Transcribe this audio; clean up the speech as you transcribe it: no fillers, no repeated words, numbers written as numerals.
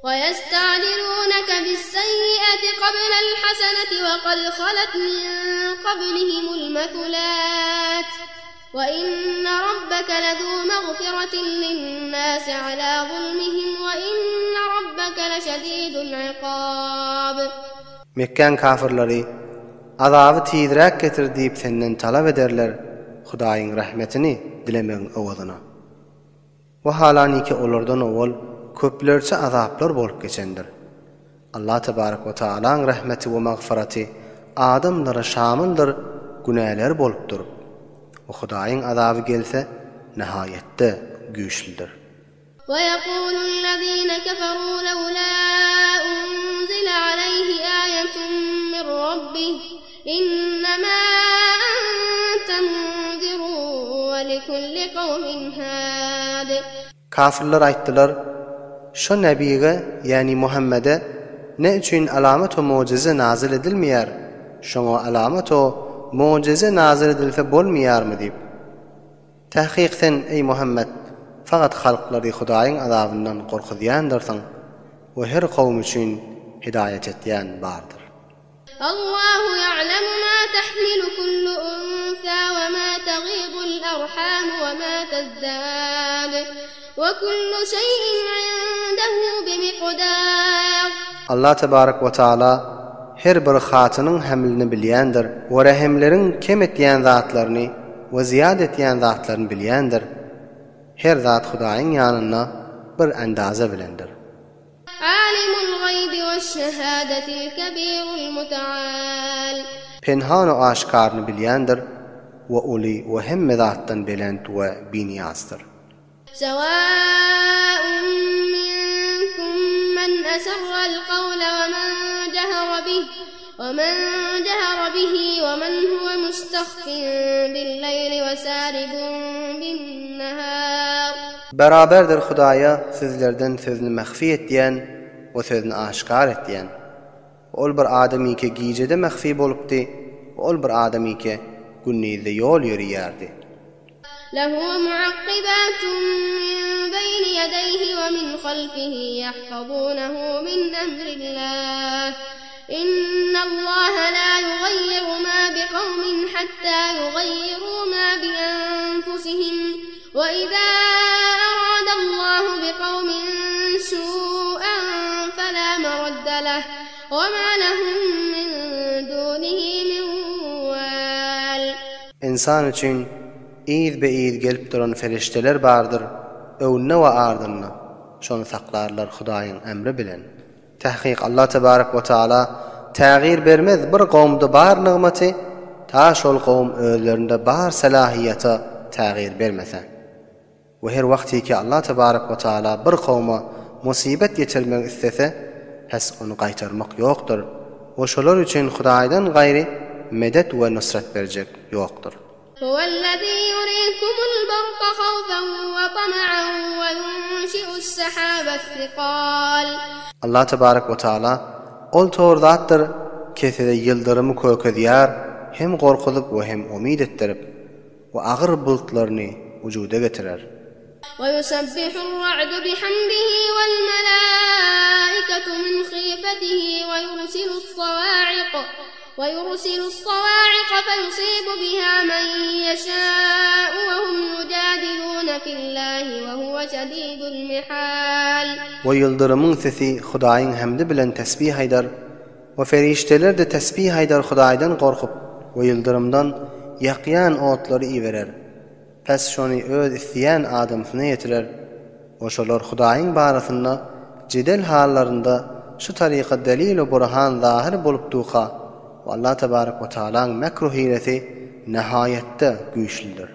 وَيَسْتَعْجِلُونَكَ بِالسَّيِّئَةِ قَبْلَ الْحَسَنَةِ وَقَدْ خَلَتْ مِنْ قَبْلِهِمُ الْمَثُلَاتُ وَإِنَّ رَبَّكَ لَذُو مَغْفِرَةٍ لِلنَّاسِ عَلَى ظُلْمِهِمْ وَإِنَّ رَبَّكَ لَشَدِيدُ الْعِقَابِ. Mekgäň kafyrlary, Azaby tizräk getir diýip senden talap ederler, Hudaýyň rahmetini dilemegiň öwezine. Wahalaniki olardan owal köplerçe azaplar bolup geçendir. Allah tebarek we taalaň rahmeti we magfyraty adamlara şamyldyr günäleri bolup durup. We Hudaýyň azaby gelse nihaýetde güýçlidir. وَيَقُولُ الَّذِينَ كَفَرُوا لَوْلَا أُنْزِلَ عَلَيْهِ آيَةٌ مِّن رَّبِّهِ إِنَّمَا أَنتَ مُنذِرٌ وَلِكُلِّ قَوْمٍ هَادٍ. Kafyrlar aýtdylar, Şo Nebige, ýäni Muhammede, ne üçin alamat-u mujize nazyl edilmeýär, şoňa alamat-u mujize nazyl edilse bolmaýarmy diýip. Takyk sen, eý Muhammet, fakat halklary Hudaýyň azabyndan gorkuzýandyrsyň we her kowum üçin hidaýat etýän bardyr. Allahu ýa'lemu ma tahmilu kullu unsa we ma tagidul arhamu we ma tezdad we kullu şeý'in indehu bimiqdar. Allah tebarek we taala her bir hatynyň hemlini bilýändir we rehimleriň kem etýän zatlaryny we zyýat etýän zatlaryny bilýändir. Her zat Hudaýyň ýanynda bir endaze bilendir. Alimul gaýbi weş-şehâdetil kebîrul muteâl. Penhan-u aşkaryny bilýändir we uly we hemme zatdan belent we binyýazdyr. Sewâ'un minkum men eserrel kawle we men cehera bih we men cehera bihi we men huwe mustahfin billeyli we sâribun binnehâr. Beraberdir Hudaýa sizlerden sözüni mahfi etýän we sözüni aşgär etýän. We ol bir adamyke gijede mahfi bolupdy we ol bir adamyke gündizde ýol ýöriýärdi. Lehu muakkibatun min beýni ýedeýhi we min halfihi ýahfazunehu min emrillah. Innallaha la ýugaýýiru ma biqawmin hatta ýugaýýiru ma bi enfusihim. Wa iza aradallahu biqawmin su'an fala maradda lah wa ma lahum min dunihi min wal. Ynsan üçin yzbe-yz gelip duran perişdeler bardyr, öňünde we ardynda, şony saklarlar Hudaýyň emri bilen. Tahkyk Allah tebarek we taala tägyr bermez bir gowumda bar nygmaty ta şol gowum özlerinde bar selahiýata tägyr bermese. We her wagtyki Allah tebarek we taala bir kowuma musybet ýetirmegi islese pes ony gaýtarmak ýokdur we şolar üçin Hudaýdan gaýry medet we nusrat berjek ýokdur. Huwellezî yurîkumul barka havfen we tama'an we yunşi'us sehâbes sikâl. Allah tebarek we taala Ol tor zatdyr ki size ýyldyrymy kökezýär hem gorkuzyp we hem umyt etdirip we agyr bulutlaryny wujuda getirer. We ýusebbihur ra'du bihamdihi wal melâiketu min hîfetihi we ýursilus sawâ'iq We ýursilus sawa'iqa feýusibu biha men ýeşâ'u we hum ýujadilûne fillâhi we huwe şedîdul mihâl. We ýyldyrymyň sesi Hudaýyň hemdi bilen tesbih aýdar, we perişdeler-de tesbih aýdar Hudaýdan gorkup, we ýyldyrymdan ýakýan otlary iberer. Pes şony öz isleýän adamsyna ýetirer we şolar Hudaýyň barasynda jedel hallarynda şu taryka delil-u burhan zahyr bolup duka we Allah tebarek we taalaň mekru hilesi nihaýetde güýçlidir.